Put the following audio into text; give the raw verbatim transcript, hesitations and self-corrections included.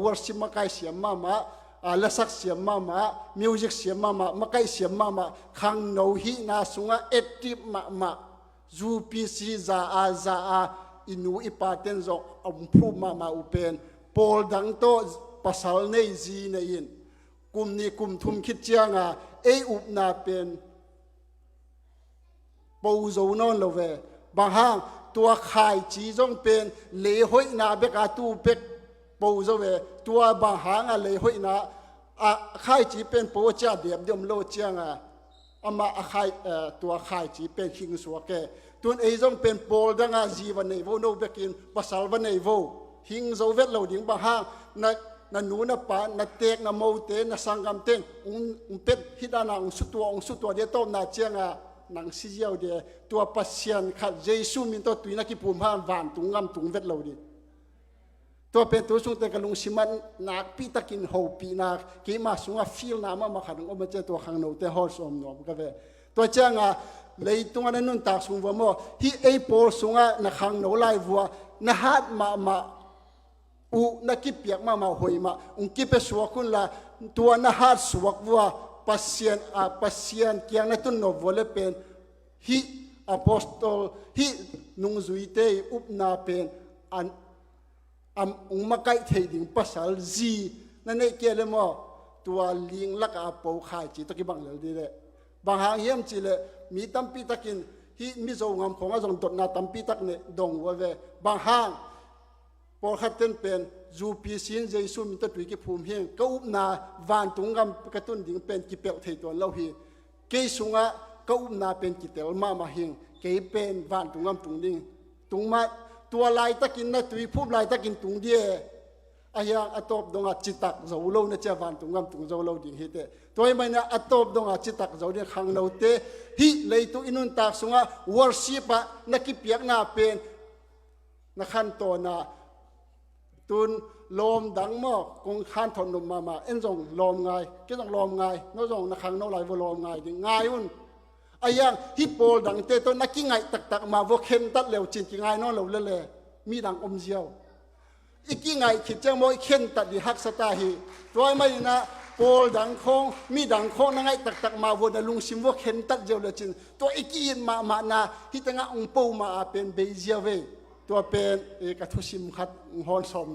worship makaih siam mahmah, a, lasak siam mahmah, music siam mahmah, makaih siam mahmah, khangno hihna sungah active mahmah, U P C za a za a, i nu i paten zong a umphup mahmah uh pen, pawl dang tawh pasal nei zi nei in, kum nih kum thum khit cianga ei upna pen po zo nawn lo ve. Bang hang, tua khaici zong pen lei hoihna bek a tu bek po zo ve. Tua bang hanga lei hoihna a khaici pen po a cia dep deuh om lo cianga amah a khai, eh, tua khaici pen hing suak e. Tun ei zong pen pawl danga zi va nei vo, no bekin pasal va nei vo. Hing zo vet lo ding. Bang hang, na, na nu na pa, na teek na mote, na sanggamte in ung, ung pet hih dana ung sutua, ung sutua dia tawpna cianga nang si ziau dia. Tua Pasian khat Jesu min tawh tui na kiphum hang vantung gam tung vet lo ding. Tua pen tu sungte ka lungsim ah nakpi takin hopihna, keima sungah feelna mahmah khat hong om a ciang tua khangnote hawl sawm nuam ka ve. Tua cianga leitunga na nuntak sung vua maw, hih ei pawl sungah na khangno lai vua, na hat mahmah uh, na kipiak mahmah hoih mah ung kipia suak unla, tua na hat suak vua Pasian, a, Pasian kiang na tun nop vua le pen hih apostol, hih nungzuite i upna pen an, am, ung makaih theih ding pasal zi na neih kei le maw, tua ling laka a po khaici tawh kibang lel dih leh. Bang hang hiam cihleh mi tampi takin hih Mizo ngam khawngah zong dotna tampi tak ne dong uh a ve. Bang hang, pawlkhat ten pen U P C in Jesu min tawh tui kiphum hing, ka upna vantung gam ka tun ding pen kipelh thei tuan lo hi. Kei sungah ka upna pen kitel mahmah hing, kei pen vantung gam tung ding. Tung mah, tua laitakin na tui phum laitakin tung dih e. A hiang a tawp dongah citak zo lo na cia vantung gam tung zo lo ding hi teh. Tua hi maina a tawp dongah citak zo ding khangnote. Hih leitung i nuntak sungah worship ah na kipiakna pen na khantawnna tun lawm dang maw, kong khanthawh nop mahmah, en zong lawm ngai, kei zong lawm ngai, no zong na khangno lai vua lawm ngai ding, ngai un. A hiang hih pawl dangte tawh na kingaih taktak mah vua khentat leu cin kingai nawn lo lele, mi dang om ziau. I kingaih khit ciang maw i khentat dih haksa ta hi. Tua hi maninah pawl dang khawng, mi dang khawng na ngaih taktak mah vua na lungsim vua khentat ziau le cin, tua i ki-it mahmahna hih tengah ung po mah a pen bei ziau ve. Tua pen, eh, ka thusim khat ung hawn sawm.